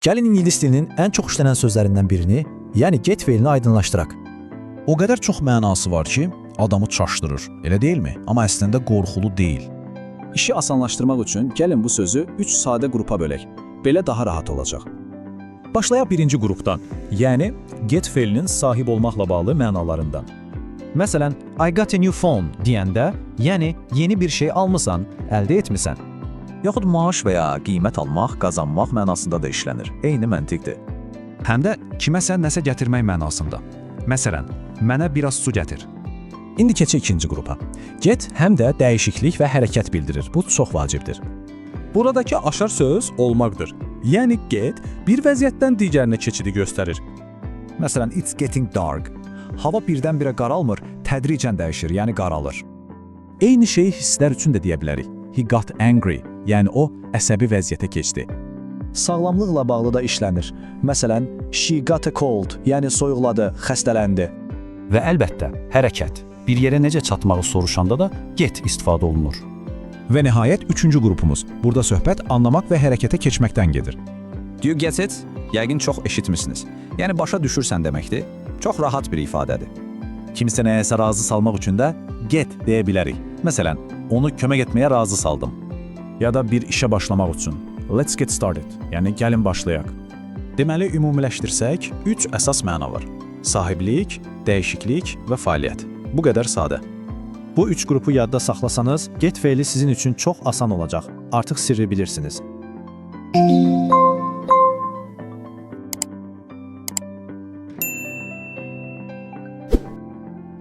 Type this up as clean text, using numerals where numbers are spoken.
Gəlin ingilis dilinin ən çox işlənən sözlərindən birini, yəni get feilini aydınlaşdıraq. O qədər çox mənası var ki, adamı çaşdırır. Elə deyilmi? Amma əslində qorxulu deyil. İşi asanlaşdırmaq üçün gəlin bu sözü 3 sadə qrupa bölək. Belə daha rahat olacaq. Başlayaq birinci qrupdan, yəni get feilinin sahib olmaqla bağlı mənalarından. Məsələn, "I got a new phone" deyəndə, yəni yeni bir şey almısan, əldə etmisən. Yaxud maaş və ya qiymət almaq, qazanmaq mənasında da işlənir. Eyni məntiqdir. Həm də kiməsə nəsə gətirmək mənasında. Məsələn, mənə biraz su gətir. İndi keçək ikinci qrupa. Get həm də dəyişiklik və hərəkət bildirir. Bu çox vacibdir. Buradakı aşar söz olmaqdır. Yəni get bir vəziyyətdən digərinə keçidi göstərir. Məsələn, it's getting dark. Hava birdən-birə qaralmır, tədricən dəyişir, yəni qaralır. Eyni şeyi hisslər üçün də deyə bilərik. He got angry, yəni o əsəbi vəziyyətə keçdi. Sağlamlıqla bağlı da işlənir. Məsələn, she got a cold, yəni soyuqladı, xəstələndi. Və əlbəttə, hərəkət. Bir yerə necə çatmağı soruşanda da get istifadə olunur. Və nəhayət üçüncü qrupumuz. Burada söhbət anlamaq və hərəkətə keçməkdən gedir. Do you get it? Yəqin çox eşitmisiniz. Yəni başa düşürsən deməkdir. Çox rahat bir ifadədir. Kimsə nəyəsə razı salmaq üçün də get deyə bilərik. Məsələn, onu kömək etməyə razı saldım. Ya da bir işə başlamaq üçün. Let's get started. Yəni gəlin başlayaq. Deməli, ümumiləşdirsək, 3 əsas məna var. Sahiblik, dəyişiklik və fəaliyyət. Bu qədər sadə. Bu üç qrupu yadda saxlasanız, get feili sizin üçün çox asan olacaq. Artıq sirri bilirsiniz.